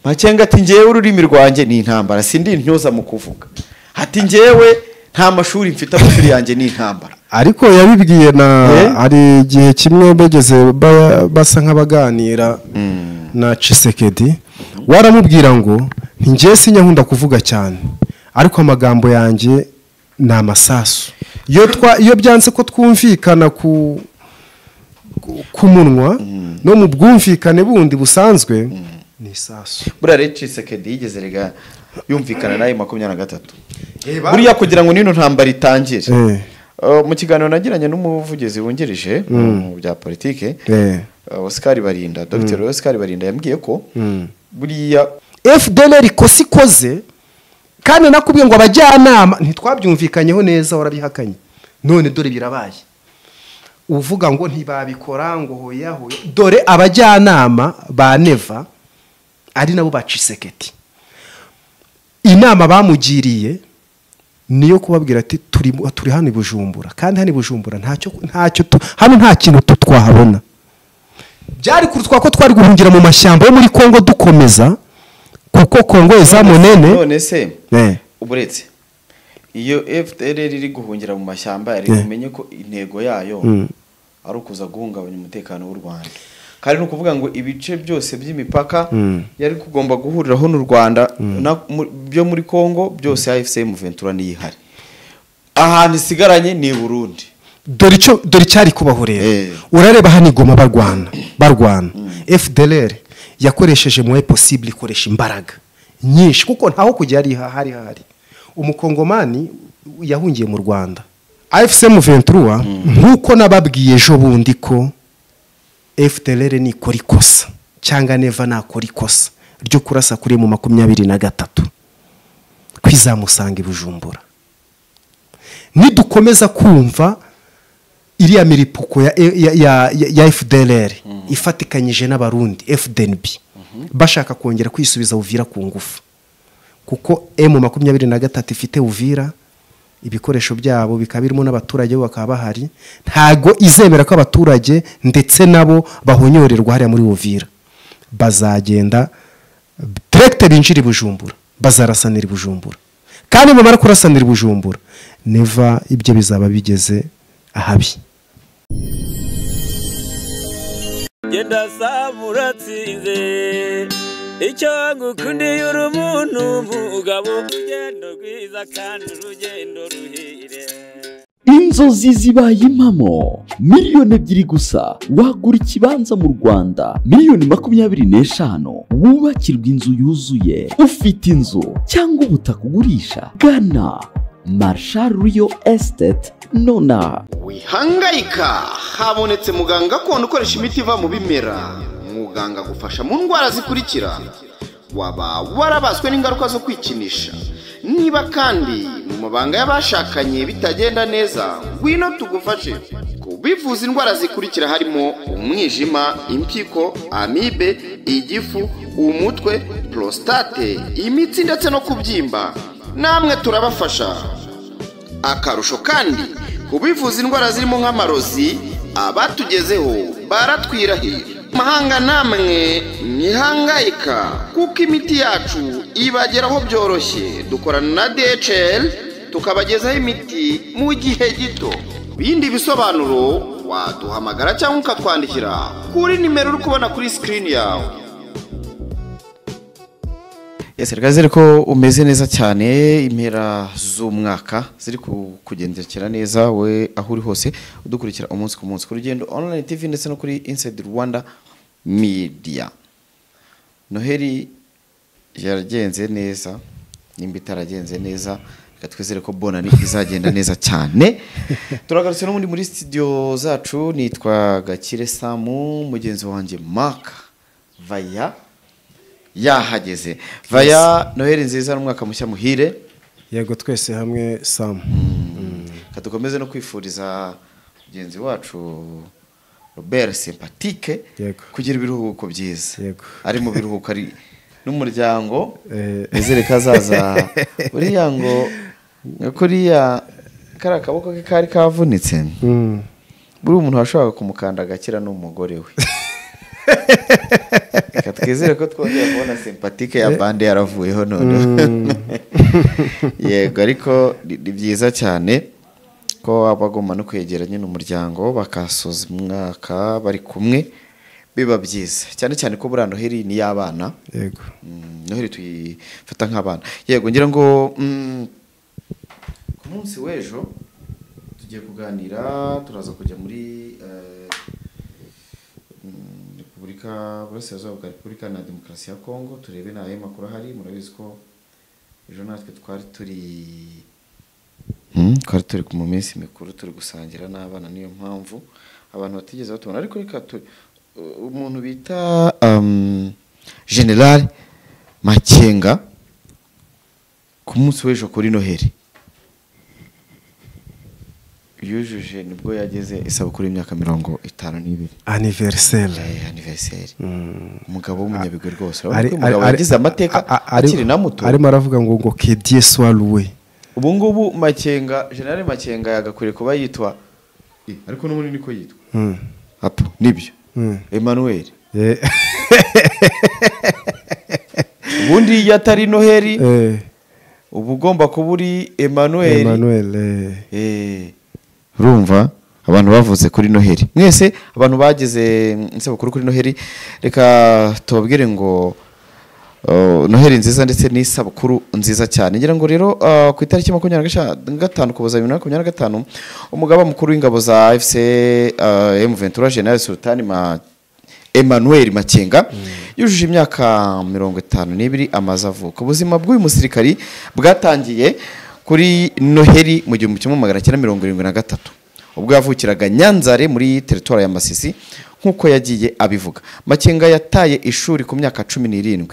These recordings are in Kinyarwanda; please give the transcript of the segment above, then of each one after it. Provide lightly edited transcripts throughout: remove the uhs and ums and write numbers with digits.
Makenga ati ngewe ururimi rwanjye ni intambara, sindi intyoza mu kuvuga. Ati ngewe nta mashuri mfite, amashuri yanjye ni intambara. Ariko yabibwiye na hari igihe kimwe begeze basa nk'abaganira na Tshisekedi, waramubwira ngo ngiye sinyakunda kuvuga cyane, ariko amagambo yanjye ni amasasu. Iyo byanse ko twumvikana ku munwa no mu bwumvikane bundi busanzwe ni isasu. Buriya rero Tshisekedi yigeze rega yumvikana nayo 23. Buriya kugira ngo nino ntambara itangire. Mu kiganiro nagiranye n'umuvugizi wungirije mu bya politike Oscar Barinda, Dr. Oscar Barinda yambwiye ko buriya FDLR ikosi ikoze, kandi nakubwiye ngo abajyanama ntitwabyumvikanyeho neza, warabihakanye none dore birabaye. Uvuga ngo ntibabikora ngo hoya hoya, dore abajyanama ba Neva ari nabo ba Tshisekedi, inama bamugiriye niyo kubabwira ati turi hano i Bujumbura, kandi hano i Bujumbura ntacyo hano nta kintu twahabona. Byari kurutwa ko twari guhungira mu mashyamba yo muri Kongo dukomeza, kuko Kongo izamunene. None se uburetse iyo FDLR iri guhungira mu mashyamba yari kumenye ko intego yayo ari ukuza guhungabanya umutekano w'u Rwanda, kandi no kuvuga ngo ibice byose by'imipaka yari kugomba guhuriraho n'u Rwanda byo muri Kongo byose AFC M23 niyihari, ahantu isigaranye ni Burundi. Dore cyari kubaho rero. Urareba hano igoma barwana FDLR yakoresheje moye possible, ikoresha imbaraga nyinshi kuko ntaho kujya ari hari. Umukongomani yahungiye mu Rwanda. AFC M23 nkuko nababwiye ejo bundi ko FDLR nikora ikosa cyangwa Neva nakora ikosa ryo kurasa kuri mu 23 kwizamusanga i Bujumbura. Nidukomeza kumva iriya miripuko ya FDLR ifatikanyije n'abarundi FDNB bashaka kongera kwisubiza Uvira ku ngufu, kuko M23 ifite Uvira, ibikoresho byabo bikabirimo n'abaturage bakaba bahari, ntago izemera ko abaturage ndetse nabo bahonyorerwa hariya muri Uvira. Bazagenda direct binjira i Bujumbura, bazarasanira i Bujumbura, kandi bamara kurasanira i Bujumbura Neva ibyo bizaba bigeze ahabi. Genda samuratsinze icyo ngukundiye uri umuntu mugabo, urugendo rwiza kandi urugendo ruhire. Inzozi zibaye impamo, 2 miliyoni gusa wagura ikibanza mu Rwanda, 25 miliyoni wubakirwa inzu yuzuye. Ufite inzu cyangwa ubutaka ugurisha, gana Marshal Real Estate nona. Wihangayika, habonetse muganga gakondo ukoresha imiti iva mu bimera. Muganga agufasha mu ndwara zikurikira: waba warabaswe n'ingaruka zo kwikinisha, niba kandi mu mabanga y'abashakanye bitagenda neza, ngwino tugufashe kubivuza indwara zikurikira harimo umwijima, impyiko, amibe, igifu, umutwe, prostate, imitsi ndetse no kubyimba. Namwe turabafasha. Akarusho kandi kubivuza indwara zirimo nk'amarozi, abatugezeho baratwirahira. Mahanga namwe mwihangayika, kuko imiti yacu ibageraho byoroshye. Dukorana na DHL tukabagezaho imiti mu gihe gito. Bindi bisobanuro waduhamagara cyangwa ukatwandikira kuri nimero uri kubona kuri screen yawe. Yes, reka ko umeze neza cyane, impera z'umwaka ziri kugendekera neza we aho uri hose udukurikira umunsi ku munsi kuri Rugendo Online TV ndetse no kuri Inside Rwanda Media. Noheli yaragenze neza, nimba itaragenze neza reka twizere ko bonani izagenda neza cyane. Turagarutse n'ubundi muri studio zacu, nitwa Gakire Samu, mugenzi wanjye Mark Vaya yahageze. Vaya, Noheli nziza n'umwaka mushya muhire. Yego, twese hamwe Sam. Dukomeze no kwifuriza mugenzi wacu Robert Sympatique kugira ibiruhuko byiza. Ari mu biruhuko, ari n'umuryango, nizere ko azaza. Uriya ngo kuriya kari akaboko ke kari kavunitse, buri umuntu washobora kumukanda agakira n'umugore we. Reka twizere ko twongera kubona Sympathique ya bande yaravuyeho none. Yego, ariko ni byiza cyane ko abagomba no kwegera nyine umuryango bakasoza umwaka bari kumwe, biba byiza cyane cyane ko buriya Noheli ni iy'abana. Yego. Noheli tuyifata nk'abana. Yego, ngira ngo ku munsi w'ejo tugiye kuganira, turaza kujya muri Repubulika Burasirazuba bwa Repubulika na Demokarasi ya Kongo, turebe n'ayo makuru ahari. Murabizi ko ejo natwe twari turi mu minsi mikuru, turi gusangira n'abana, niyo mpamvu abantu batigeze batubona. Ariko reka umuntu bita General Makenga ku munsi w'ejo kuri Noheli yujuje, nibwo yageze isabukuru y'imyaka 52. Anniversaire. Anniversaire. Umugabo w'umunyabigwi rwose. Umugabo yagize amateka akiri na muto. Arimo aravuga ngo que Dieu soit loué. Ubu ngubu Makenga, General Makenga yagakwiriye kuba yitwa, ariko n'ubundi niko yitwa. Apo nibyo. Emmanuel. Ubundi iyo atari Noheli uba ugomba kuba uri Emmanuel. Emmanuel. Urumva abantu bavuze kuri Noheli, mwese abantu bagize isabukuru kuri Noheli, reka tubabwire ngo Noheli nziza ndetse n'isabukuru nziza cyane. Ngira ngo rero ku itariki 25 Ukuboza 2025, umugaba mukuru w'ingabo za FC M23 General Sultan Emmanuel Makenga yujuje imyaka 52 amaze avuka. Ubuzima bw'uyu musirikari bwatangiye kuri Noheli mu 1973 ubwo yavukiraga Nyanzare muri teritwari ya Masisi, nk'uko yagiye abivuga. Makenga yataye ishuri ku myaka 17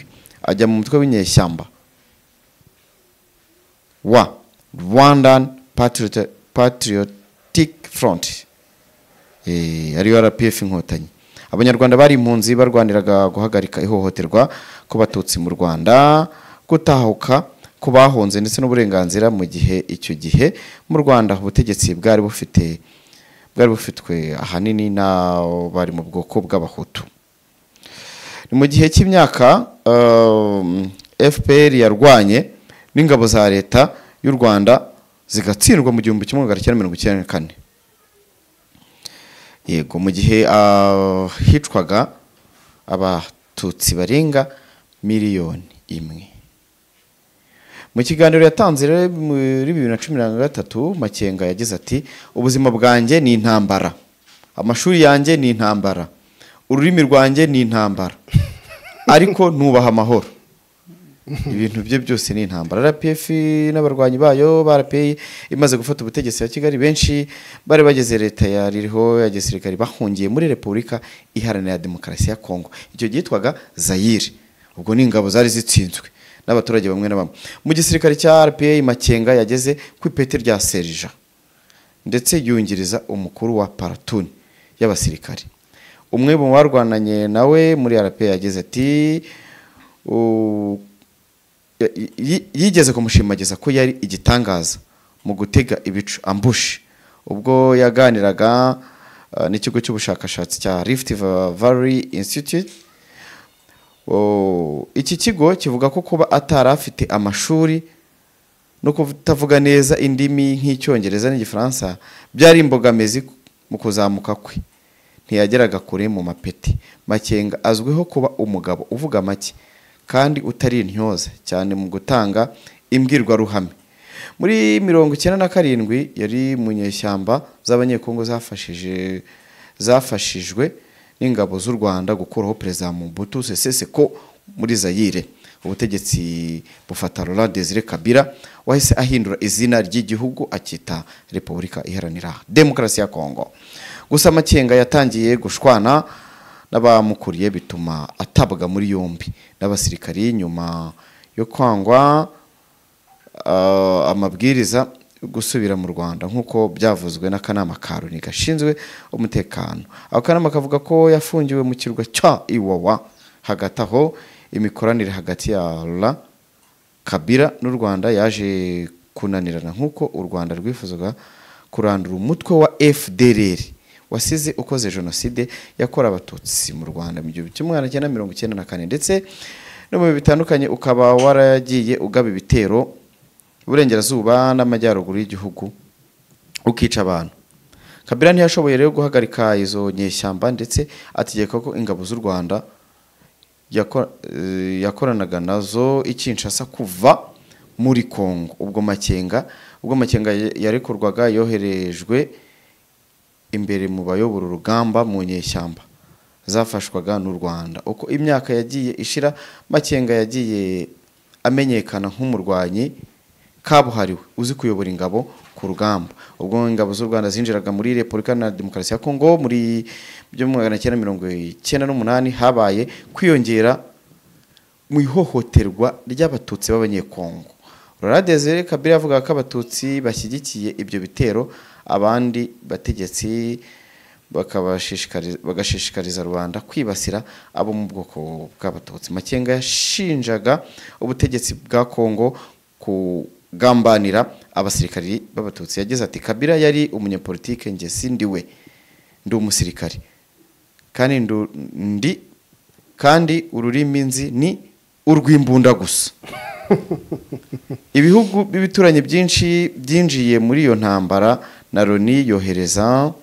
ajya mu mutwe w'inyeshyamba wa Rwandan Patriotic Front, ariyo RPF Inkotanyi. Abanyarwanda bari impunzi barwaniraga guhagarika ihohoterwa ku Batutsi mu Rwanda, gutahuka ku bahunze ndetse n'uburenganzira, mu gihe icyo gihe mu Rwanda ubutegetsi bwari bufitwe ahanini n'abari mu bwoko bw'Abahutu. Ni mu gihe cy'imyaka FPR yarwanye n'ingabo za leta y'u Rwanda zigatsindwa mu 1994. Yego, mu gihe hicwaga Abatutsi barenga 1 miliyoni. Mu kiganiro yatanze rero muri 2013, Makenga yagize ati: ubuzima bwanjye ni intambara, amashuri yanjye ni intambara, ururimi rwanjye ni intambara, ariko nubaha amahoro. Ibintu bye byose ni intambara. RPF n'abarwanyi bayo ba RPA imaze gufata ubutegetsi ya Kigali, benshi bari bageze leta yaririho ya gisirikare bahungiye muri Repubulika Iharanira Demokarasi ya Kongo, icyo gitwaga Zaire. Ubwo ni ingabo zari zitsinzwe n'abaturage bamwe na bamwe. Mu gisirikare cya RPA Makenga yageze ku ipeti rya serija ndetse yungiriza umukuru wa paratuni y'abasirikare. Umwe mu barwananye nawe muri RPA yagize ati yigeze kumushimagiza ko yari igitangaza mu gutega ibicu ambush, ubwo yaganiraga n'ikigo cy'ubushakashatsi cya Rift Valley Institute. Iki kigo kivuga ko kuba atari afite amashuri no kutavuga neza indimi nk'Icyongereza n'Igifaransa byari imbogamizi mu kuzamuka kwe, ntiyageraga kure mu mapeti. Makenga azwiho kuba umugabo uvuga make kandi utari intyoza cyane mu gutanga imbwirwaruhame. Muri 97 yari mu nyeshyamba z'Abanyekongo zafashijwe n'ingabo z'u Rwanda gukuraho Perezida Mobutu Sese Seko muri Zaire. Ubutegetsi bufata Laurent Desire Kabila wahise ahindura izina ry'igihugu akita Repubulika Iharanira Demokarasi ya Kongo. Gusa Makenga yatangiye gushwana n'abamukuriye bituma atabwa muri yombi n'abasirikari nyuma yo kwangwa amabwiriza gusubira mu Rwanda, nk'uko byavuzwe n'akanama ka Loni gashinzwe umutekano. Ako kanama kavuga ko yafungiwe mu kirwa cya Iwawa. Hagati aho imikoranire hagati ya Laurent Kabila n'u Rwanda yaje kunanirana, nk'uko u Rwanda rwifuzaga kurandura umutwe wa FDLR wasize ukoze jenoside yakorewe Abatutsi mu Rwanda mu 1994 ndetse no mu bihe bitandukanye ukaba waragiye ugaba ibitero iburengerazuba n'amajyaruguru y'igihugu ukica abantu. Kabila ntiyashoboye rero guhagarika izo nyeshyamba ndetse ategeka ko ingabo z'u Rwanda yakoranaga nazo i Kinshasa kuva muri Kongo. Ubwo Makenga yarekurwaga yoherejwe imbere mu bayobora urugamba mu nyeshyamba zafashwaga n'u Rwanda. Uko imyaka yagiye ishira, Makenga yagiye amenyekana nk'umurwanyi kabuhariwe uzi kuyobora ingabo ku rugamba. Ubwo ingabo z'u Rwanda zinjiraga muri Repubulika na Demokarasi ya Kongo muri 1998, habaye kwiyongera mu ihohoterwa ry'Abatutsi b'Abanyekongo. Laurent Desire Kabila avuga ko Abatutsi bashyigikiye ibyo bitero, abandi bategetsi bagashishikariza rubanda kwibasira abo mu bwoko bw'Abatutsi. Makenga yashinjaga ubutegetsi bwa Kongo kugambanira abasirikari b'Abatutsi. Yagize ati: "Kabila yari umunyepolitike, njye sindiwe, ndi umusirikari kandi kandi ururimi nzi ni urw'imbunda gusa." Ibihugu b'ibituranyi byinshi byinjiye muri iyo ntambara na Loni yohereza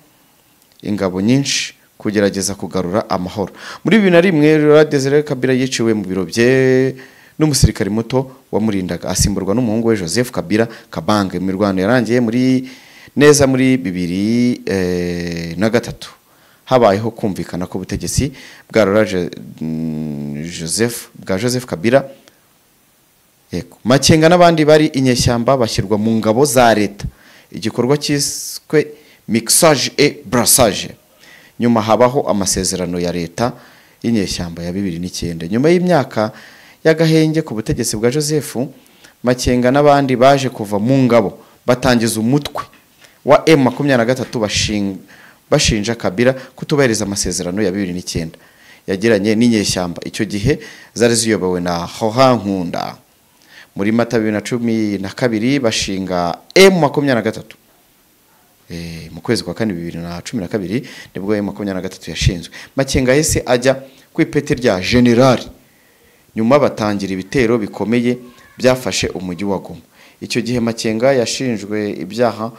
ingabo nyinshi kugerageza kugarura amahoro. Muri 2001 Laurent Desire Kabila yiciwe mu biro bye n'umusirikari muto wamurindaga, asimburwa n'umuhungu we Joseph Kabila Kabange. Imirwano yarangiye muri neza muri 2003, habayeho kumvikana ko ubutegetsi bwa Laurent Joseph Kabila. Yego, Makenga n'abandi bari inyeshyamba bashyirwa mu ngabo za leta, igikorwa cyiswe mixage et brassage. Nyuma habaho amasezerano ya leta y'inyeshyamba ya 2009. Nyuma y'imyaka y'agahenge ku butegetsi bwa Joseph, Makenga n'abandi baje kuva mu ngabo batangiza umutwe wa M23 bashinja Kabila kutubahiriza amasezerano ya 2009 yagiranye n'inyeshyamba, icyo gihe zari ziyobowe na Laurent Nkunda. Muri Mata 2012 bashinga M23. Mu kwezi kwa kane 2012 nibwo M23 yashinzwe. Makenga yahise ajya ku ipeti rya general, nyuma batangira ibitero bikomeye byafashe umujyi wa Goma. Icyo gihe Makenga yashinjwe ibyaha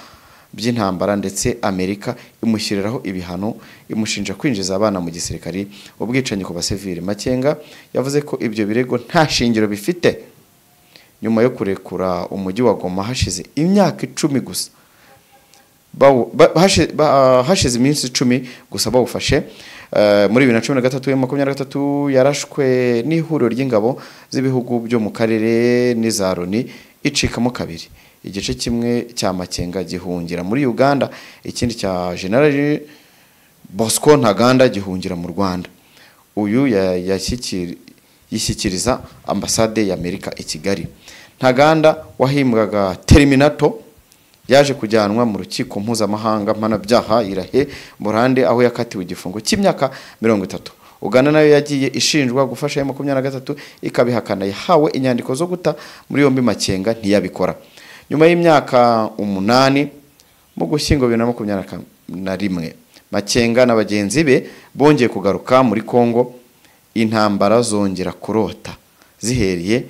by'intambara ndetse Amerika imushyiriraho ibihano, imushinja kwinjiza abana mu gisirikari, ubwicanyi ku basivili. Makenga yavuze ko ibyo birego nta shingiro bifite. Nyuma yo kurekura umujyi wa Goma hashize imyaka 10 gusa, hashize iminsi 10 gusa bawufashe. Muri 2013 M23 yarashwe n'ihuriro ry'ingabo z'ibihugu byo mu karere n'iza Loni icikamo kabiri. Igice kimwe cya Makenga gihungira muri Uganda, ikindi cya General Bosco Ntaganda gihungira mu Rwanda. Uyu yishyikiriza ambasade ya Amerika i Kigali. Ntaganda wahimbwaga Terminator yaje kujyanwa mu rukiko mpuzamahanga mpanabyaha Irahe Burande, aho yakatiwe igifungo cy'imyaka 30. Uganda nayo yagiye ishinjwa gufasha M23 ikabihakana. Yahawe inyandiko zo guta muri yombi Makenga ntiyabikora. Nyuma y'imyaka 8 mu Gushyingo 2021, Makenga na bagenzi be bongeye kugaruka muri Kongo, intambara zongera kurota zihereye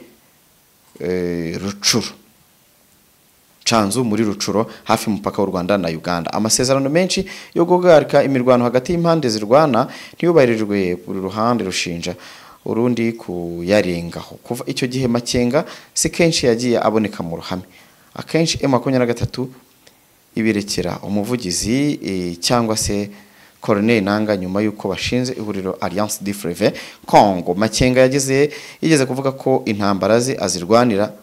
Rucuru Canzu muri Rucuro hafi mupaka w'u Rwanda na Uganda. Amasezerano menshi yo guhagarika imirwano hagati y'impande zirwana ntiyubahirijwe, buri ruhande rushinja urundi kuyarengaho. Kuva icyo gihe Makenga si kenshi yagiye aboneka mu ruhame. Akenshi M23 ibirekera umuvugizi cyangwa se Colonel Nanga nyuma yuko bashinze ihuriro Alliance du Fleuve Congo. Makenga yigeze kuvuga ko intambara ze azirwanira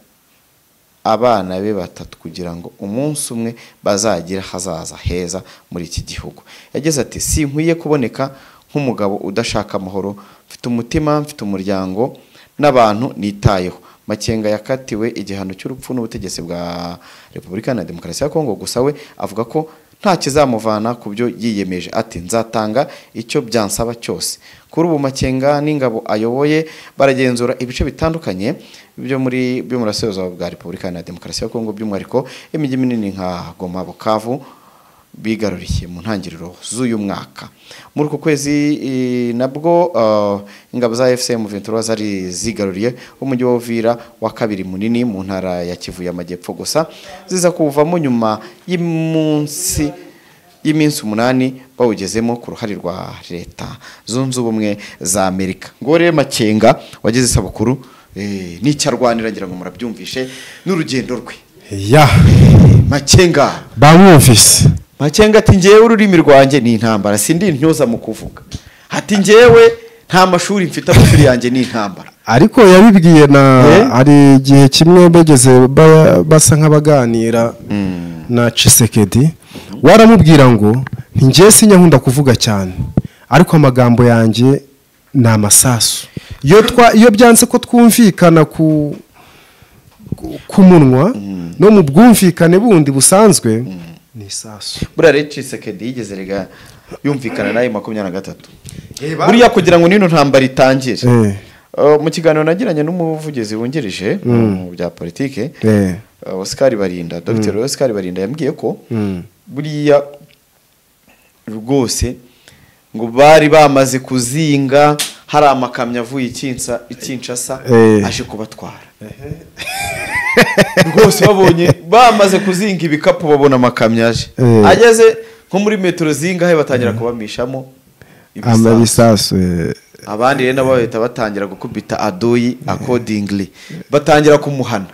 abana be batatu kugira ngo umunsi umwe bazagira hazaza heza muri iki gihugu. Yagize ati: "Sinkwiye kuboneka nk'umugabo udashaka amahoro, mfite umutima, mfite umuryango n'abantu nitayeho." Makenga yakatiwe igihano cy'urupfu n'ubutegetsi bwa Repubulika na Demokarasi ya Kongo, gusa we avuga ko nta kizamuvana ku byo yiyemeje. Ati: "Nzatanga icyo byansaba cyose." Kuri ubu Makenga n'ingabo ayoboye baragenzura ibice bitandukanye byo muri by'umurasirazuba bwa Repubulika na Demokarasi ya Kongo, by'umwihariko imijyi minini nka Goma, Bukavu bigaruriye mu ntangiriro z'uyu mwaka. Muri uku kwezi nabwo ingabo za AFC M23 zari zigaruriye umujyi wa Uvira wa kabiri munini mu ntara ya Kivu y'Amajyepfo, gusa ziza kuvamo nyuma y'iminsi 8 bawugezemo ku ruhare rwa Leta Zunze Ubumwe za Amerika. Ngo rero Makenga wagize isabukuru n'icyarwanira, ngira ngo murabyumvishe n'urugendo rwe. Ya Makenga bamwumvise. Makenga ati ngewe ururimi rwanjye ni intambara, sindi intyoza mu kuvuga. Ati ngewe nta mashuri mfite, amashuri yanjye ni intambara. Ariko yabibwiye na hari igihe kimwe bageze basa nk'abaganira na Tshisekedi, waramubwira ngo ngiye sinyakunda kuvuga cyane, ariko amagambo yanjye ni amasasu. Iyo byanse ko twumvikana ku munwa no mu bwumvikane bundi busanzwe ni isasu. Buriya rero Tshisekedi yigeze rega yumvikana nayo 23 buriya kugira ngo nino ntambara itangire. Mu kiganiro nagiranye n'umuvugizi wungirije mu bya politike Oscar Barinda, Dr. Oscar Barinda yambwiye ko buriya rwose ngo bari bamaze kuzinga, hari amakamyo avuye Kinshasa aje kubatwara. Rwose babonye bamaze kuzinga ibikapu, babona amakamyo aje, ageze nko muri metero zingahe batangira kubamishamo ibisasu. Abandi rero nabo bahita batangira gukubita adoyi accordingly, batangira kumuhana.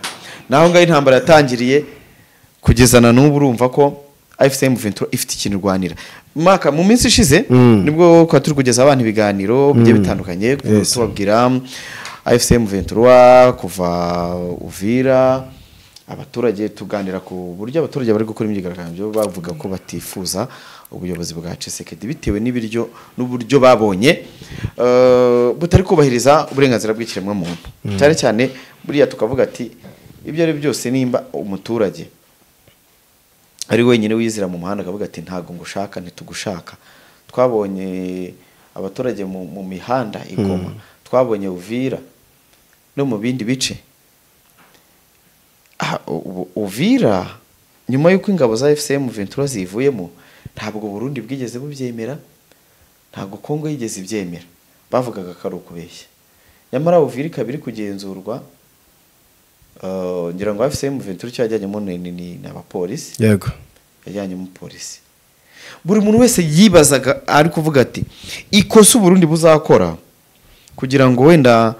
Naho ngaho intambara yatangiriye kugeza na n'ubu urumva ko AFC M23 ifite ikintu irwanira. Maka mu minsi ishize nibwo kwa turi kugeza abantu ibiganiro bigiye bitandukanye, tubabwira AFC M23 kuva Uvira, abaturage tuganira ku buryo abaturage bari gukora imyigaragambyo bavuga ko batifuza ubuyobozi bwa Tshisekedi bitewe n'ibiryo n'uburyo babonye butari kubahiriza uburenganzira bw'ikiremwa muntu. Cyane cyane buriya tukavuga ati ibyo ari byose nimba umuturage ari wenyine wizira mu muhanda akavuga ati ntago ngushaka, ntitugushaka. Twabonye abaturage mu mihanda igoma, twabonye Uvira no mu bindi bice. Uvira nyuma y'uko ingabo za AFC M23 zivuyemo, ntabwo Burundi bwigeze bubyemera, ntabwo Kongo yigeze ibyemera, bavugaga ko ari ukubeshya. Nyamara Uvira ikaba iri kugenzurwa, ngira ngo AFC M23 cyajyanyemo ni abapolisi. Yego, yajyanyemo polisi. Buri muntu wese yibazaga ari kuvuga ati ikosa Burundi buzakora kugira ngo wenda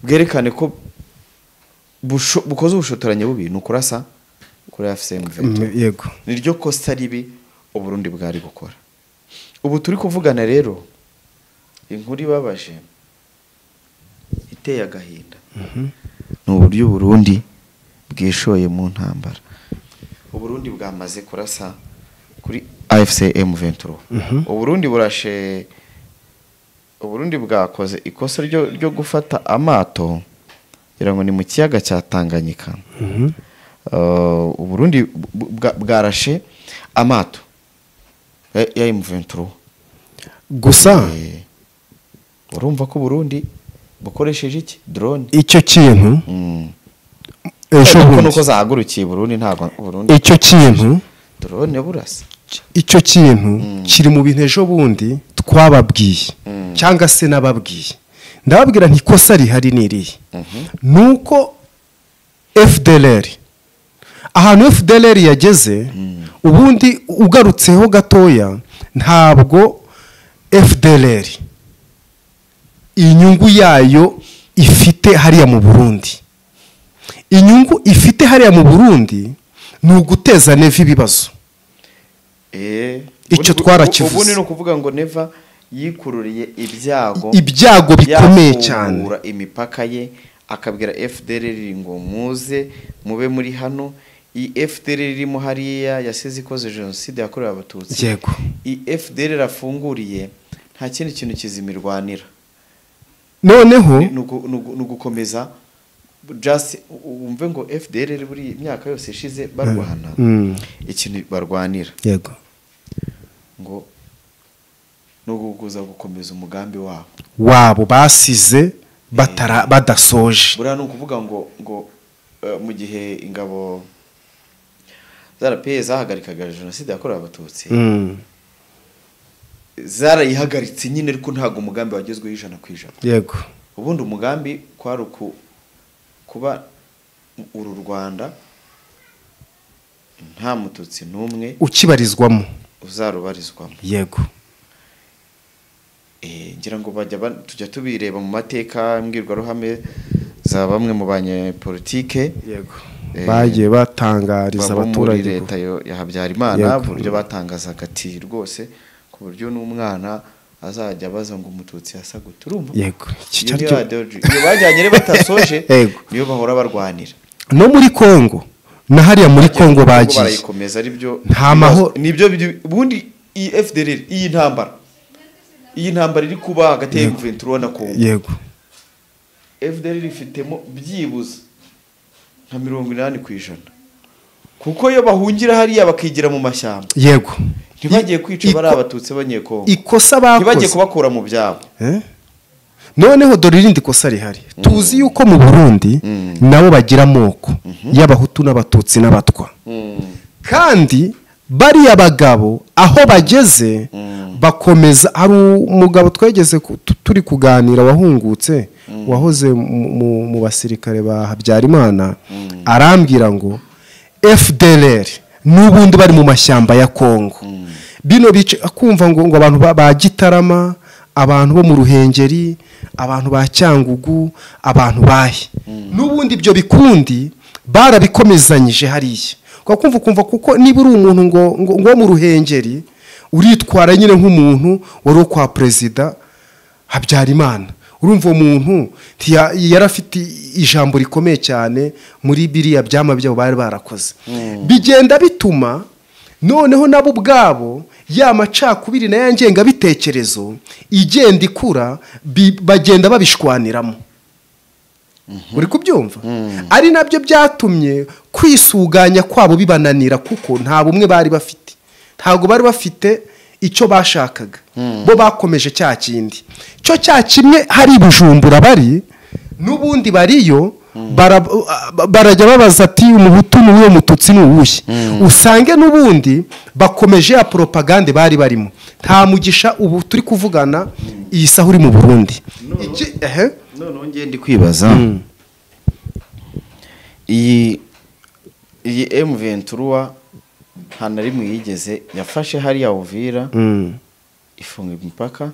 bwerekane ko bukoze ubushotoranyi bubi ni ukurasa kuri AFC M23. Yego, niryo kosa ribi Uburundi bwari gukora. Ubu turi kuvugana rero inkuru ibabaje iteye agahinda ni uburyo Burundi bwishoye mu ntambara. Uburundi bwamaze kurasa kuri AFC M23. Uburundi burashe, Uburundi bwakoze ikosa ryo gufata amato ngira ngo ni mu kiyaga cya Tanganyika. Uburundi bwarashe amato ya M23. Gusa urumva ko Burundi bukoresheje iki drone icyo kintu ejo nuko zahagurukiye Burundi, ntago Burundi icyo kintu drone burasa. Icyo kintu kiri mu bintu ejo bundi twababwiye cyangwa se nababwiye, ndababwira nti kosa rihari niriye nuko FDLR ahantu FDLR yageze ubundi ugarutseho gatoya, ntabwo FDLR inyungu yayo ifite hariya mu Burundi. Inyungu ifite hariya mu Burundi ni uguteza Neva ibibazo. Icyo twarakivuze. Ubundi ni ukuvuga ngo Neva yikururiye ibyago bikomeye cyane, imipaka ye akabwira FDLR ngo muze mube muri hano. I FDLR irimo hariya yasize ikoze jenoside yakorewe abatutsi. Yego, i FDLR afunguriye nta kindi kintu kizimirwanira. Noneho ni ugukomeza just umve ngo FDLR buri myaka yose ishize barwana ikintu barwanira. Yego, ngo no gukuza gukomeza umugambi wabo basize badasoje. Buriya ni ukuvuga ngo mu gihe ingabo Za RPA zahagarikaga jenoside yakorewe Abatutsi, zarayihagaritse nyine, ariko ntabwo umugambi wagezweho 100%. Yego. Ubundi umugambi kwari kuba uru Rwanda nta mututsi n'umwe ukibarizwamo, uzarubarizwamo. Yego. Ngira ngo bajya tujya tubireba mu mateka mbwirwaruhame za bamwe mu banyepolitike. Yego. Bagiye batangariza abaturage leta ya Habyarimana uburyo batangazaga ati rwose ku buryo n'umwana azajya abaza ngo umututsi yasa gute, urumva? Yego. Iyo bajyanye rero batasoje niyo bahora barwanira. No muri Kongo, na hariya muri Kongo bagiye barayikomeza, ari byo nta mahoro. Nibyo ubundi iyi FDLR, iyi ntambara iri kuba hagati ya M23 na Kongo. Yego. FDLR ifitemo byibuze nka 80%, kuko iyo bahungira hariya bakigira mu mashyamba. Yego. Ntibagiye kwica bari abatutsi abanyekongo, ikosa bakoze ntibagiye kubakura mu byabo. Noneho dore irindi kosa rihari. Tuzi yuko mu Burundi nabo bagira amoko y'abahutu n'abatutsi n'abatwa, kandi bariya bagabo aho bageze bakomeza. Hari umugabo twegeze turi kuganira wahungutse, wahoze mu basirikare ba Habyarimana, arambwira ngo FDLR n'ubundi bari mu mashyamba ya Kongo. Bino bice akumva ngo abantu ba Gitarama, abantu bo mu Ruhengeri, abantu ba Cyangugu, abantu bahe, n'ubundi ibyo bikundi barabikomezanyije hariya. Kwa kumva kuko niba uri umuntu ngo mu Ruhengeri uritwara nyine nk'umuntu wari kwa Perezida Habyarimana, urumva umuntu yarafite ijambo rikomeye cyane muri biriya byama byabo bari barakoze. Bigenda bituma noneho nabo ubwabo ya macakubiri na ya ngengabitekerezo igenda ikura, bagenda babishwaniramo. Uri kubyumva? Ari nabyo byatumye kwisuganya kwabo bibananira, kuko nta bumwe bari bafite, ntabwo bari bafite icyo bashakaga. Bo bakomeje cya kindi cyo cya kimwe. Hari Bujumbura bari n'ubundi bariyo, barajya babaza ati umuhutu ni uwuhe, umututsi ni uwuhe. Usange n'ubundi bakomeje ya propagande bari barimo. Nta mugisha ubu turi kuvugana iyi saha uri mu Burundi. None ngiye ndi kwibaza iyi M23 nta na rimwe yigeze yafashe hariya Uvira ifunga imipaka,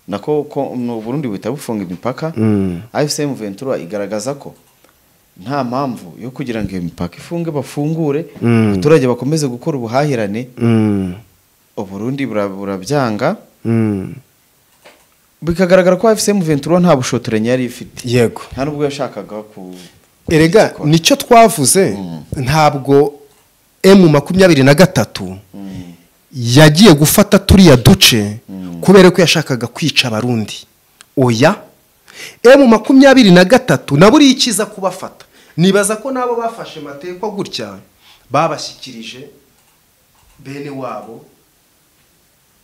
nako ko mu Burundi buhita bufunga imipaka. AFC M23 igaragaza ko nta mpamvu yo kugira ngo iyo mipaka ifunge, bafungure abaturage bakomeze gukora ubuhahirane. Uburundi burabyanga, bikagaragara ko AFC M23 nta bushotoranyi yari ifite. Yego. Nta nubwo yashakaga ku erega nicyo twavuze, ntabwo M23 yagiye gufata turiya duce kubera ko yashakaga kwica Abarundi. Oya, M23 na buri ikiza kubafata, nibaza ko nabo bafashe matekwa gutya babashyikirije bene wabo,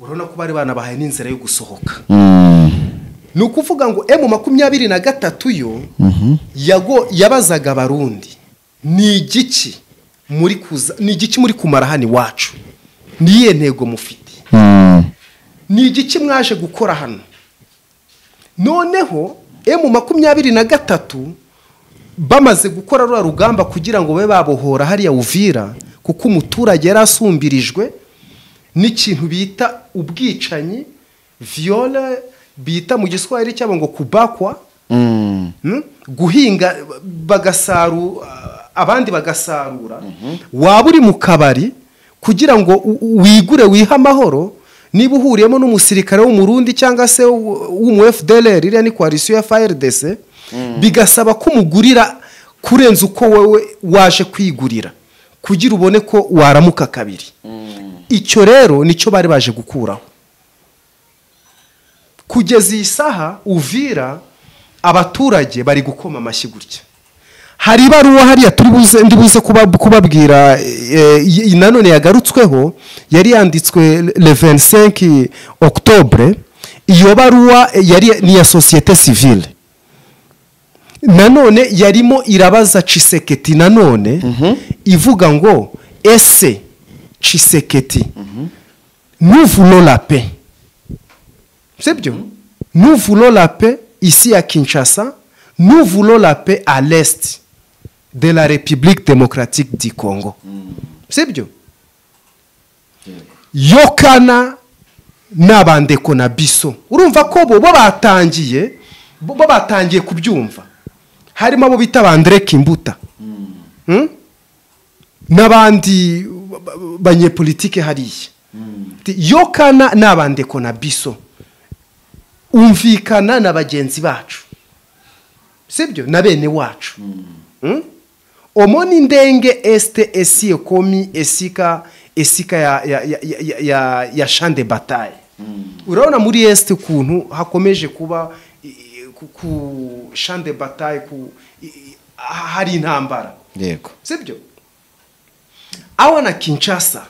urabona ko bari banabahaye n'inzira yo gusohoka. Ni ukuvuga ngo M23 yo yago yabazaga Abarundi, ni igiki muri kuza, ni igiki muri kumara hano iwacu, niye ntego mufite, ni igiki mwaje gukora hano. Noneho M23 bamaze gukora rwa rugamba kugira ngo babe babohora hariya Uvira, kuko umuturage yarasumbirijwe n'ikintu bita ubwicanyi, viol bita mu Giswahili cyabo ngo kubakwa, guhinga bagasarura abandi bagasarura. Waba uri mu kabari kugira ngo wigure wiha amahoro, niba uhuriyemo n'umusirikare w'umurundi cyangwa se w'umu FDLR, iriya ni coalition ya FARDC, bigasaba ko umugurira kurenza uko wewe waje kwigurira kugira ubone ko waramuka kabiri. Icyo rero nicyo bari baje gukuraho. Kugeza iyi saha Uvira abaturage bari gukoma amashyi gutya. Hari ibaruwa hariya turi buze ndibuze kubabwira nanone yagarutsweho, yari yanditswe le 25 octobre. Iyo baruwa yari ni ya société civile, nanone yarimo irabaza Tshisekedi nanone ivuga ngo Ese Tshisekedi, nous voulons la paix, sibyo? Nous voulons la paix ici à Kinshasa, nous voulons la paix à l'est de la République démocratique du Congo, sibyo? Yokana n'abandeko na biso, urumva ko bo batangiye kubyumva, harimo abo bita Andre Kimbuta n'abandi banyepolitike hariya. Yokana n'abandeko na biso, umvikana na bagenzi bacu, sibyo, na bene wacu. Omoni ndenge este esi ekomi esika ya champ de bataille. Urabona muri este kuntu hakomeje kuba ku champ de bataille, ku hari intambara. Yego, sibyo? Awa na Kinshasa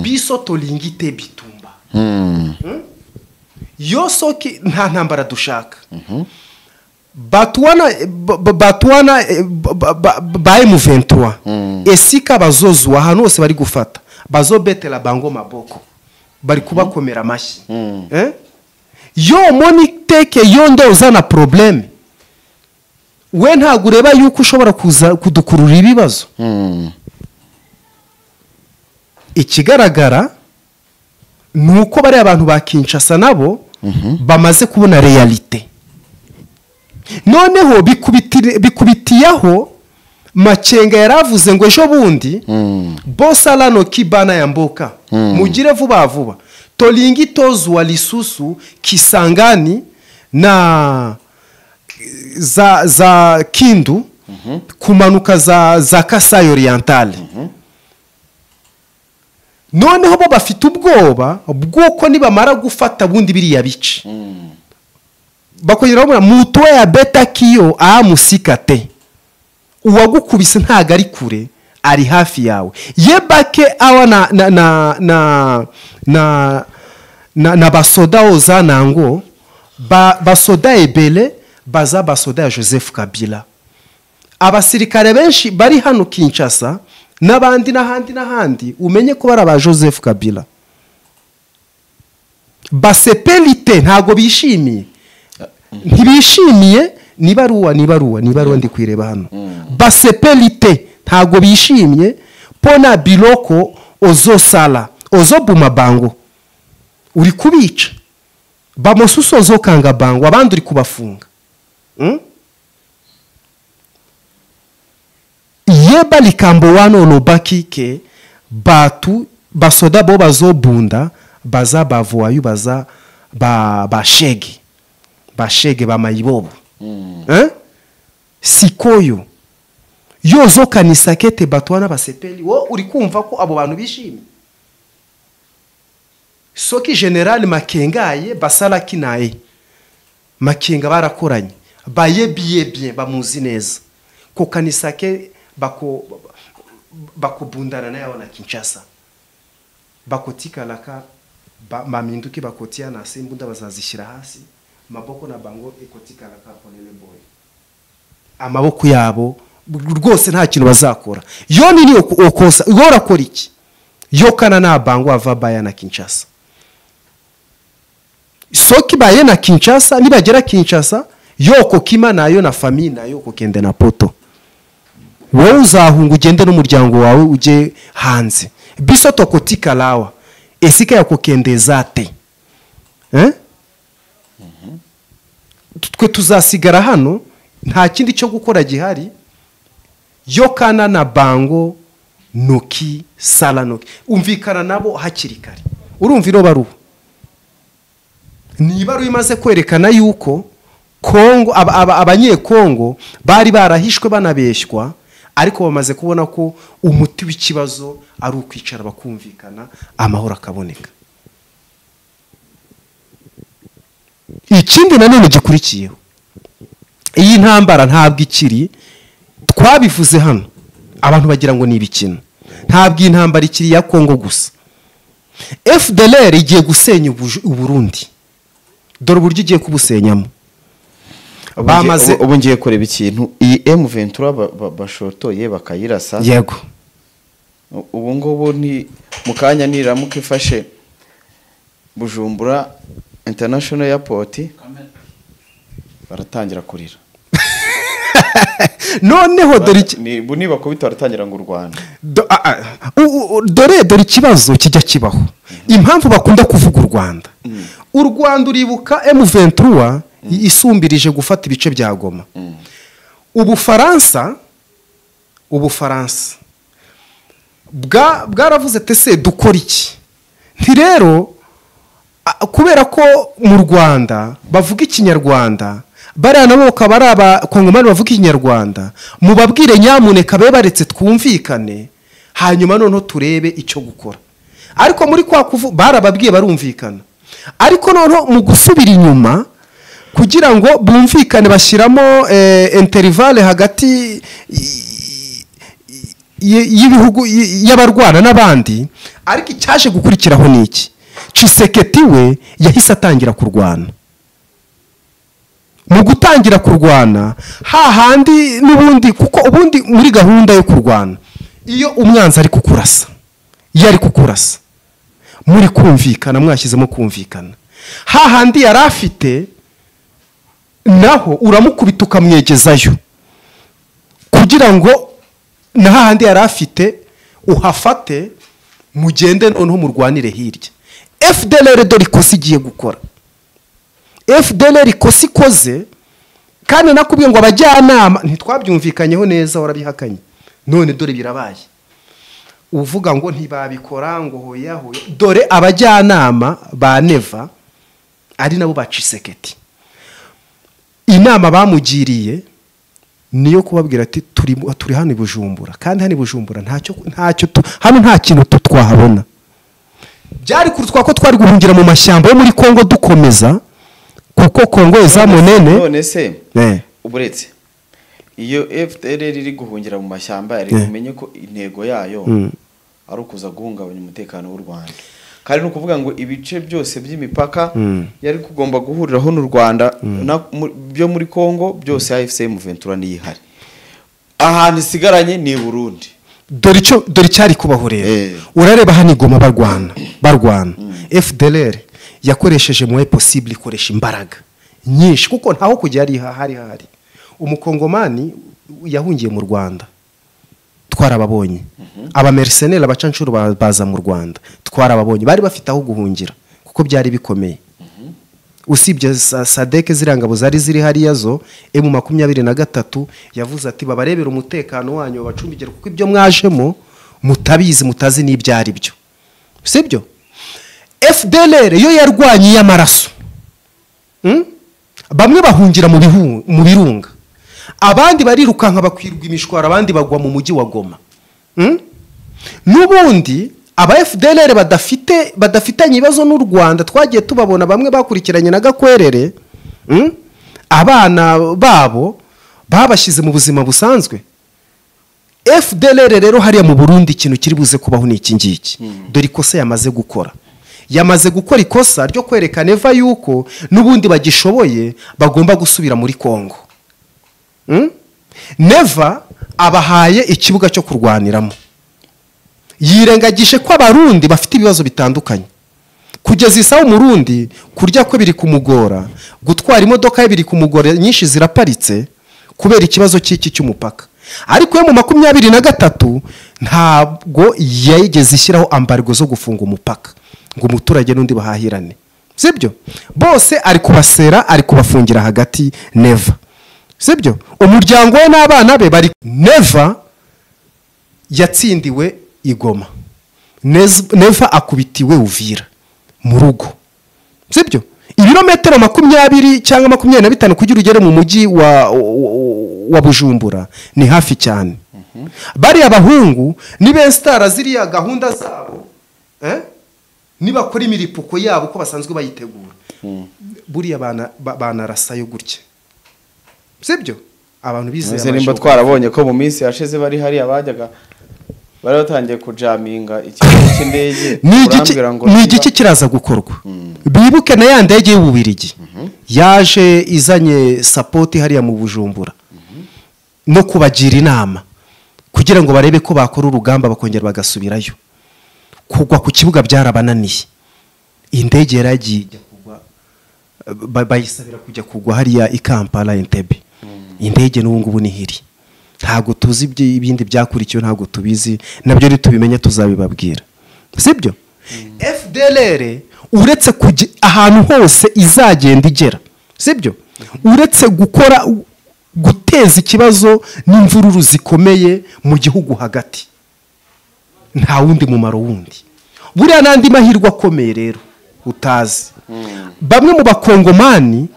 biso tolingite bitumba. Yosoki nta ntambara dushaka. Batwana ba M23 esika bazozwa ahantu hose bari gufata, bazobetela bango maboko, bari kubakomera amashyi. Yo moni teke yondo uzana probleme, we ntago ureba yuko ushobora kuza kudukurura ibibazo. Ikigaragara nuko bari abantu ba Kinshasa nabo bamaze kubona realite. Noneho bikubitiyaho Makenga yaravuze ngo ejo bundi bosalano kibana ya mboka mugire vuba vuba tolingi tozwa lisusu Kisangani na za Kindu kumanuka za Kasai Oriental. Noneho bo bafite ubwoba bw'uko nibamara gufata bundi biriya bice bakongera babona muto ya beta kiyo amusikate, uwagukubise ntago ari kure, ari hafi yawe. Yebake awa na na na na na na, na basoda ozanango basoda ebele baza basoda ya Joseph Kabila. Abasirikare benshi bari hano Kinshasa n'abandi n'ahandi n'ahandi, umenye ko bari aba Joseph Kabila. Basepelite ntago bishimiye, ntibishimiye nibaruwa ndi kwireba hano. Basepelite ntago bishimye pona biloko ozosala ozobuma bango, uri kubica bamosuso ozokanga bango, abandi uri kubafunga. Yeba likambo wano olobaki ke batu basoda bo bazobunda baza bavoyu baza bashege bashege ba mayibobo. Sikoyo yozo kanisa kete batwana basepeli, wo uri kumva ko abo bantu bishimye. Soki General Makenga ye basala kinaye Makenga barakoranye baye biye bien bamuzi neza ko kanisa ke bakobundana nayo na Kinshasa, bakotika laka maminduki bakotia na sembunda bazazishira hasi maboko na bango ekotika laka polele boy, amaboko yabo rwose nta kintu bazakora. Yo nini okosa ugorakora iki yokana na bango ava baya na Kinshasa. Soki baye na Kinshasa nibagera Kinshasa yoko kima nayo na famille nayo kokende na poto, wowe uzahunga ugende n'umuryango wawe uje hanze, biso tokotika lawa esika yakokendeza te. Twe tuzasigara hano nta kindi cyo gukora gihari. Yokana na bango noki sala noki, umvikana nabo hakiri kare. Urumva iro baruwa niba rumaze kwerekana yuko Kongo abanyekongo bari barahishwe banabeshywa, ariko bamaze kubona ko umuti w'ikibazo ari ukwicara bakumvikana amahoro akaboneka. Ikindi nanone gikurikiyeho, iyi ntambara ntabwo ikiri, twabivuze hano abantu bagira ngo ni ibikino, ntabwo iyi ntambara ikiri ya Kongo gusa. FDLR igiye gusenya Uburundi, dore uburyo igiye kubusenyamo. Bamaze ubu ngiye kureba ikintu iyi M23 bashotoye bakayirasa. Yego, Ubu ngubu ni mu kanya niramuka ifashe Bujumbura International Airport baratangira kurira. Noneho dore niba kubita baratangira ngo u Rwanda dore ikibazo kijya kibaho. Impamvu bakunda kuvuga u Rwanda, u Rwanda uribuka M23 isumbirije gufata ibice bya Goma. Ubufaransa bwaravuze tese dukora iki? Nti rero kubera ko mu Rwanda bavuga ikinyarwanda, bariya nabo bakaba ari abakongomani bavuga ikinyarwanda, mubabwire nyamuneka babe baretse twumvikane, hanyuma noneho turebe icyo gukora. Ariko muri kwa kuvu barababwiye barumvikana, ariko noneho mu gusubira inyuma kugira ngo bumvikane bashyiramo intervalle hagati y'ibihugu y'abarwana n'abandi. Ariko icyaje gukurikiraho ni iki? Tshisekedi we yahise atangira kurwana. Mu gutangira kurwana hahandi n'ubundi, kuko ubundi muri gahunda yo kurwana iyo umwanzi ari kukurasa, iyo ari kukurasa muri kumvikana, mwashyizemo kumvikana, hahandi yari afite naho uramukubita ukamwegezayo kugira ngo na hahandi yari afite uhafate, mugende noneho murwanire hirya. FDLR dore ikosa igiye gukora. FDLR ikosa ikoze, kandi nakubwiye ngo abajyanama ntitwabyumvikanyeho neza, warabihakanye, none dore birabaye. Uvuga ngo ntibabikora ngo hoya hoya, dore abajyanama ba Neva ari nabo ba Tshisekedi, inama bamugiriye niyo kubabwira ati turi hano i Bujumbura, kandi hano i Bujumbura ntacyo hano nta kintu twahabona. Byari kurutwa ko twari guhungira mu mashyamba yo muri Kongo dukomeza, kuko Kongo izamunene. None se uburetse iyo FDLR iri guhungira mu mashyamba yari umenye ko intego yayo ari ukuza guhungabanya umutekano w'u Rwanda, kandi no kuvuga ngo ibice byose by'imipaka yari kugomba guhuriraho n'u Rwanda byo muri Kongo byose AFC M23 niyihari, ahantu isigaranye ni Burundi. Dore cyari kubaho rero. Urareba hano igoma barwana FDLR yakoresheje moye possible, ikoresha imbaraga nyinshi kuko ntaho kujya ari hari. Umukongomani yahungiye mu Rwanda twarababonye, aba mercenaires abacanshuro baza mu Rwanda twarababonye, bari bafite aho guhungira kuko byari bikomeye. Usibye Sadek zirangabo zari ziri hariya zo M23 yavuze ati babarebera umutekano wanyu babacumbikira kuko ibyo mwajemo mutabizi mutazi n'ibyari byo, sibyo? FDLR yo yarwanye y'amaraso, bamwe bahungira mu birunga, abandi barirukanka bakwirwa imishwara, abandi bagwa mu mujyi wa Goma. N'ubundi aba FDLR badafitanye ibibazo n'u Rwanda twagiye tubabona, bamwe bakurikiranye na Gakwerere, abana babo babashyize mu buzima busanzwe. FDLR rero hariya mu Burundi ikintu kiri buze kubaho ni iki ngiki. Dore ikosa yamaze gukora, yamaze gukora ikosa ryo kwerekana Eva yuko n'ubundi bagishoboye bagomba gusubira muri Kongo. Neva abahaye ikibuga cyo kurwaniramo, yirengagije ko abarundi bafite ibibazo bitandukanye. Kugeza isaha umurundi kurya kwe biri kumugora, gutwara imodoka ye biri kumugora, nyinshi ziraparitse kubera ikibazo cy'iki cy'umupaka. Ariko yo mu 23 ntabwo yigeze ishyiraho ambargo zo gufunga umupaka ngo umuturage n'undi bahahirane, sibyo? Bose ari kubasera, ari kubafungira hagati Neva, sibyo? Umuryango we n'abana be bari. Neva yatsindiwe igoma, Neva akubitiwe Uvira mu rugo, sibyo? Ibirometero 20 cyangwa 25 kugira ugere mu mujyi wa Bujumbura ni hafi cyane. Bari abahungu ni benstara ziriya gahunda zabo, nibakora imiripuko yabo ko basanzwe bayitegura, buriya banarasayo gutya, sibyo? Abantu bizeye nimba twarabonye ko mu minsi yashize bari hari abajyaga bari batangiye kujaminga ikibuga cy'indege, ni igiki kiraza gukorwa. Bibuke na ya ndege y'Ububirigi yaje izanye support hariya mu Bujumbura no kubagira inama kugira ngo barebe ko bakora urugamba bakongera bagasubirayo. Kugwa ku kibuga byarabananiye, indege yaragiye kugwa, bayisabira kujya kugwa hariya i Kampala Entebbe. Indege n'ubu ngubu nihiri, ntabwo tuzi ibindi byakurikiye, ntabwo tubizi, nabyo nitubimenya tuzabibabwira, sibyo? FDLR uretse kujya ahantu hose izagenda igera, sibyo? Uretse gukora guteza ikibazo n'imvururu zikomeye mu gihugu hagati, nta wundi mumaro wundi. Buriya n'andi mahirwe akomeye rero utazi, bamwe mu bakongomani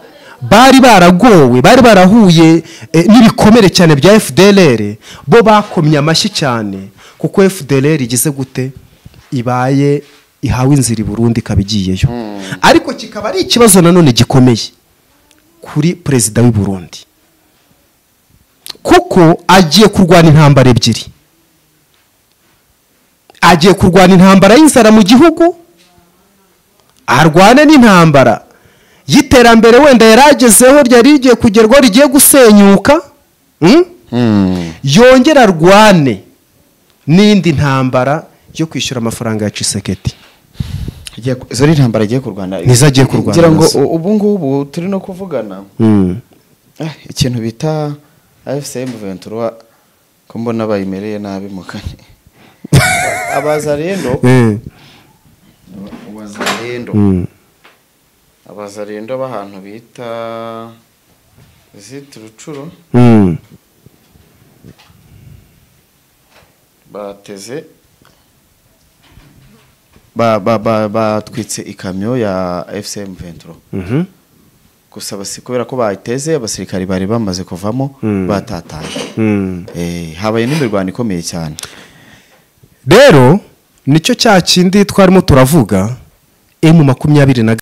bari baragowe, bari barahuye n'ibikomere cyane bya FDLR, bo bakomye amashyi cyane kuko FDLR igize gute, ibaye ihawe inzira i Burundi ikabigiyeyo. Ariko kikaba ari ikibazo nanone gikomeye kuri perezida w'i Burundi, kuko agiye kurwana intambara ebyiri. Agiye kurwana intambara y'inzara mu gihugu, arwane n'intambara y'iterambere wenda yaragezeho ryari rigiye kugerwaho rigiye gusenyuka, yongera arwane n'indi ntambara yo kwishyura amafaranga ya Tshisekedi. Izo ni intambara agiye kurwana, nizo agiye kurwana. Ngira ngo ubu ngubu turi no kuvugana ikintu bita AFC M23 ko mbona bayimereye nabi mu kane. Abazarendo abazarendo bahantu bita Ziturucuro bateze batwitse ikamyo ya AFC M23. Gusa kubera ko bayiteze abasirikari bari bamaze kuvamo batatanye. Habaye n'imirwano ikomeye cyane. Rero nicyo cya kindi twarimo turavuga M23.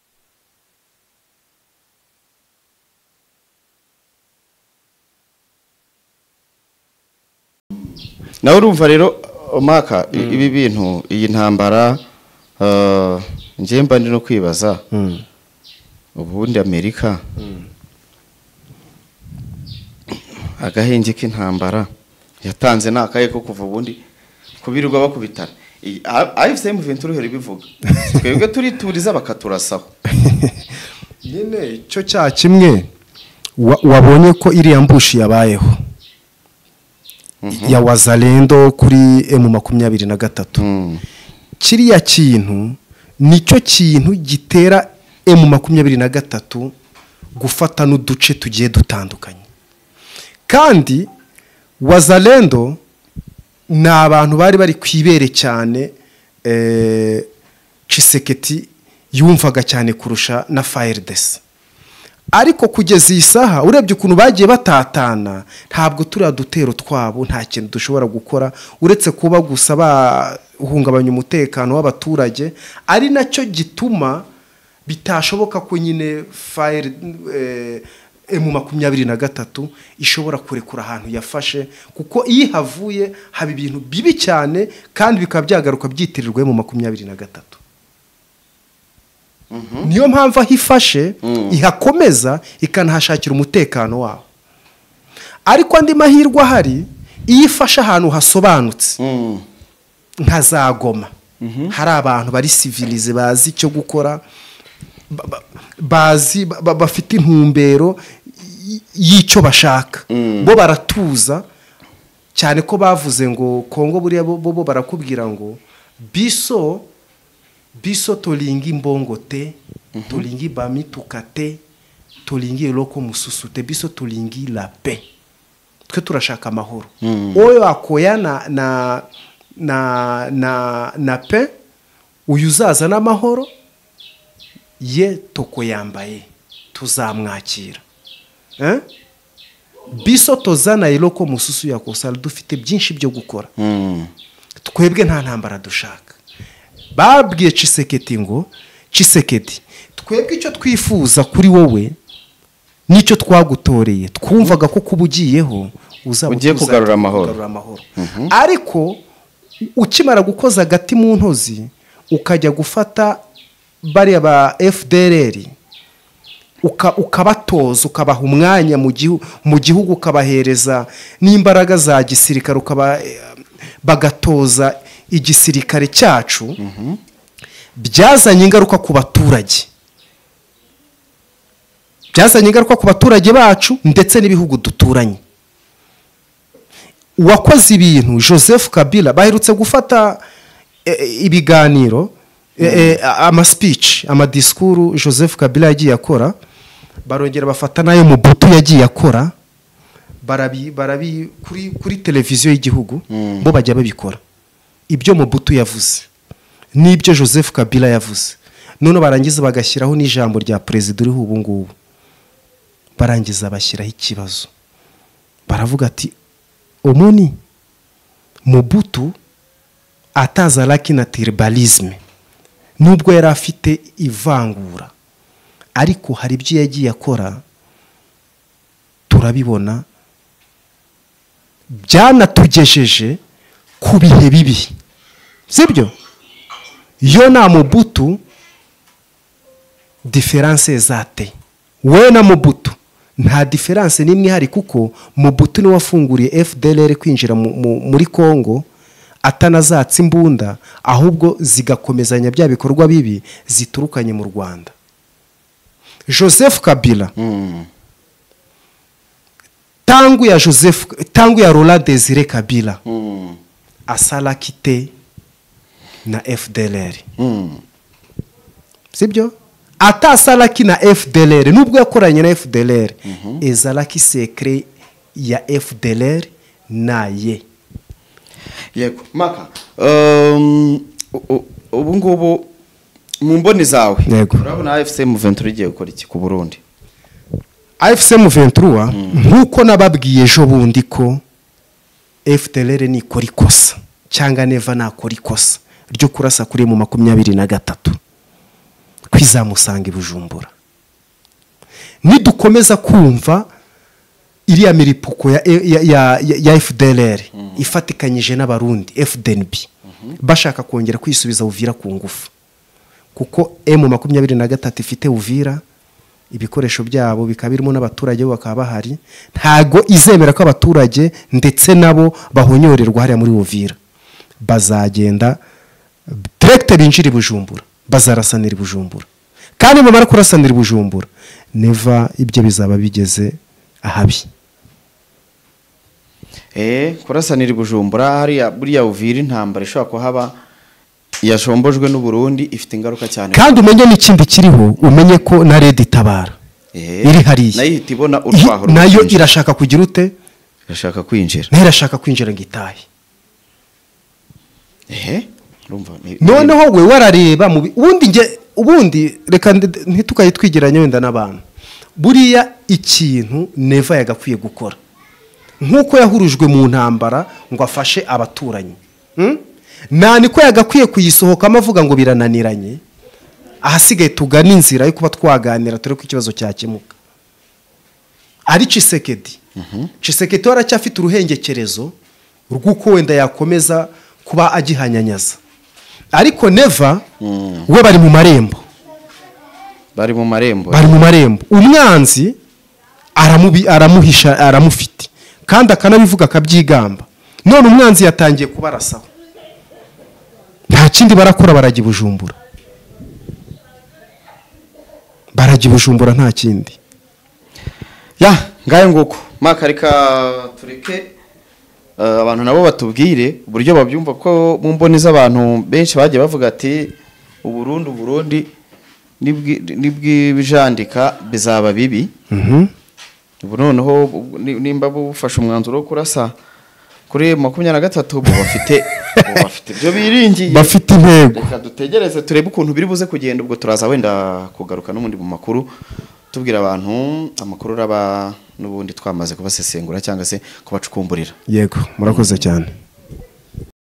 Nawe urumva rero Maka, ibi bintu, iyi ntambara nje mba ndi no kwibaza ubundi Amerika agahenge k'intambara yatanze nakaye ko kuva ubundi kubirirwa bakubitana. AFC M23 ihora ibivuga, twebwe turituriza bakaturasaho. Nyine icyo cya kimwe wabonye ko iriya mbushi yabayeho ya Wazalendo kuri M23, kiriya kintu nicyo kintu gitera M23 gufata n'uduce tugiye dutandukanye. Kandi Wazalendo ni abantu bari bari kwibere cyane Tshisekedi yumvaga cyane kurusha na FARDC. Ariko kugeza iyi saha urebye ukuntu bagiye batatana, ntabwo turiya dutero twabo nta kintu dushobora gukora uretse kuba gusa bahungabanya umutekano w'abaturage, ari nacyo gituma bitashoboka ko nyine M23 ishobora kurekura ahantu yafashe, kuko iyo havuye haba ibintu bibi cyane kandi bikaba byagaruka byitirirwe M23. Niyo mpamvu aho ifashe ihakomeza ikanahashakira umutekano wawo. Ariko andi mahirwe ahari, iyo ifashe ahantu hasobanutse nka za Goma, hari abantu bari civilize bazi icyo gukora, bazi bafite intumbero y'icyo bashaka, bo baratuza cyane ko bavuze ngo Kongo buriya bo barakubwira ngo biso biso tolingi mbongo te, tolingi bamituka te, tolingi eloko mususu te, biso tolingi la paix. Twe turashaka amahoro. Oyo akoya na na na na na paix, uyuzaza n'amahoro ye toko yambaye tuzamwakira. Biso tozana eloko mususu ya kosala, dufite byinshi byo gukora. Twebwe nta ntambara dushaka. Babwiye Tshisekedi ngo Tshisekedi, twebwe icyo twifuza kuri wowe nicyo twagutoreye, twumvaga ko kubugiyeho uzaba ugiye kugarura amahoro. Ariko ukimara gukoza agati mu ntozi ukajya gufata bariya ba FDLR ukabatoza, ukabaha umwanya mu gihugu, ukabahereza n'imbaraga za gisirikare, bagatoza igisirikare cyacu, byazanye ingaruka ku baturage, byazanye ingaruka ku baturage bacu ndetse n'ibihugu duturanye. Uwakoze ibintu Joseph Kabila, baherutse gufata ibiganiro, ama speech, ama discours Joseph Kabila yagiye akora, barongera bafata nayo Mobutu yagiye akora, barabi kuri televiziyo y'igihugu, bo bajya babikora ibyo Mobutu yavuze n'ibyo Joseph Kabila yavuze, none barangiza bagashyiraho n'ijambo rya perezida uriho ubu ngubu, barangiza bashyiraho ikibazo, baravuga ati omoni Mobutu atazalaki na tribalisme, nubwo yari afite ivangura, ariko hari ibyo yagiye akora turabibona byanatugejeje ku bihe bibi, sibyo? Yo na Mobutu difference zate, we na Mobutu nta difference nimwe ihari, kuko Mobutu ni wafunguriye FDLR kwinjira muri Congo atanazatsa imbunda, ahubwo zigakomezanya bya bikorwa bibi ziturukanye mu Rwanda. Joseph Kabila, tangu ya Joseph, tangu ya Laurent Desire Kabila, asala kite na FDLR, sibyo? Atasalaki na FDLR, nubwo yakoranye na FDLR, ezalaki secret ya FDLR naye. Yego maka, ubu ngubu mu mboni zawe urabona AFC M23 igiye gukora iki ku Burundi? AFC M23 nkuko nababwiye ejo bundi ko FDLR nikora ikosa cyangwa Neva nakora ikosa ryo kurasa kuri mu 23 kwizamusanga ibujumbura, nidukomeza kumva iriya miripuko ya FDLR ifatikanyije n'abarundi FDNB bashaka kongera kwisubiza Uvira ku ngufu, kuko M23 ifite Uvira, ibikoresho byabo bikabirimo n'abaturage bakaba bahari, ntago izemera ko abaturage ndetse nabo bahonyorerwa hariya muri Uvira. Bazagenda direct binjira Bujumbura, bazarasanira Bujumbura, kandi bamara kurasanira Bujumbura Neva ibyo bizaba bigeze ahabi. Kurasanira Bujumbura hariya buriya Uvira intambara ishobora kuhaba yashombojwe n'u Burundi ifite ingaruka cyane. Kandi umenye n'ikindi kiriho, umenye ko na Red Tabara iri hariya nayo ihita ibona urwaho, nayo irashaka kugira ute? Irashaka kwinjira, nayo irashaka kwinjira ngo itahe. Urumva noneho we warareba mu ubundi nge ubundi reka ntitukaye twigiranye wenda n'abantu, buriya ikintu Neva yagakwiye gukora nkuko yahurujwe mu ntambara ngo afashe abaturanyi, nani ko yagakwiye kuyisohokamo avuga ngo birananiranye, ahasigaye tugana inzira yo kuba twaganira turi ko ikibazo cyakemuka. Ari Tshisekedi, Tshisekedi aracyafite uruhengekerezo rw'uko wenda yakomeza kuba agihanyanyaza, ariko Neva we bari mu marembo, bari mu marembo, bari mu marembo. Umwanzi aramuhisha, aramufite, kandi akanabivuga akabyigamba. None umwanzi yatangiye kubarasaho, nta kindi barakora, barajya Bujumbura, barajya Bujumbura, nta kindi. Ya ngayo nguko maka, reka tureke abantu nabo batubwire uburyo babyumva, ko mu mboni z'abantu benshi bagiye bavuga ati Uburundi Burundi nibwijandika bizaba bibi. Ubu noneho nimba bufashe umwanzuro wo kurasa kuri 23 bafite ibyo biringiye, bafite intego. Reka dutegereze turebe ukuntu biri buze kugenda, ubwo turaza wenda kugaruka n'ubundi mu makuru tubwira abantu amakuru raba n'ubundi twamaze kubasesengura cyangwa se kubacukumburira. Yego, murakoze cyane.